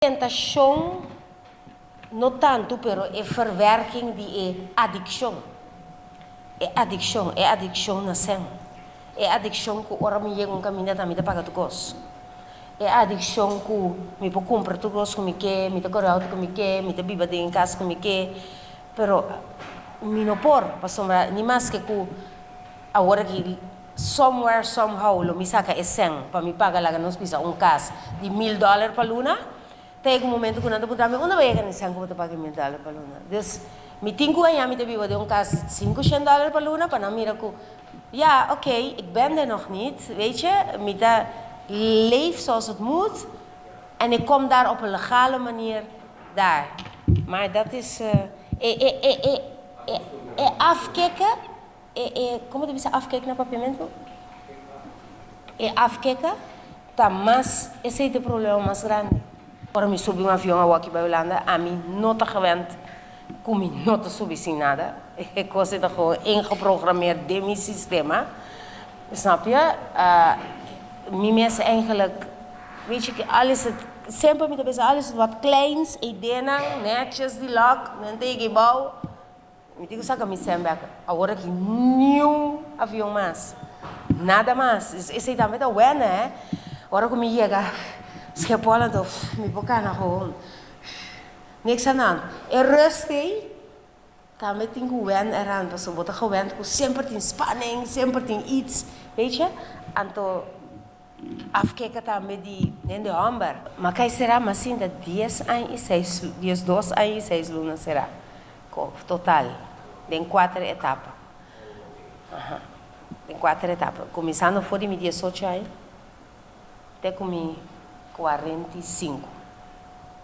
Tentashon no tantu, pero e verwerking di e adikshon. E adikshon, e adikshon na sèn. E adikshon ku ora mi yega un kaminda ta mi ta paga tur kos. E adikshon ku mi por kumpra tur kos ku mi ke, mi ta kore outo ku mi ke, mi ta biba den e kas ku mi ke, pero mi no por pasobra ni maske ku awor aki somewhere somehow lo mi saka e sèn pa mi paga laga nos bisa un kas di mil dòler pa luna, ta yega un momento ku nan ta puntra mi unda bo yega na e sèn ku bo ta paga e mil dòler pa luna? Dus mi tin ku haña mi ta biba den un kas di sinku shen dòler pa luna pa nan mira ku ja oké ik ben der nog niet weet je, mi ta leef zoals het moet en ik kom daar op een legale manier daar. Maar dat is e e e e e afkicken. E e como ta bisa afkek na papiamento? E afkeken ta mas, esey ta e problema mas grandi. Ora mi subi un avion awoki bai Hulanda, ami no ta gewend cu mi no ta subi sin nada. E cos ey ta gewoon ingeprogrammeerd den mi sistema. Snap je? Mi mes eigenlijk, weet je, al is het, semper mi ta bisa al is het wat kleins, ey denan, netjes di lok, nan ta yega ebao. Mi tin ku saka mi sèn bèk awor aki niun avion mas, nada mas. Esei tambe ta wèna hè. Ora ku mi yega Schiphol anto mi por kana gewoon niks aan hand. E rust ei tambe tin ku wèn eraan pasobra bo ta gewend ku semper tin spanning, semper tin iets, weet je. Anto afkeka tambe di hende hòmber. Ma kai será mas sinta dies aña i seis, 12 aña i seis luna será ko total den kuater etapa. Aha, den kuater etapa. Kuminsando for di mi 18 aña te ku mi 45.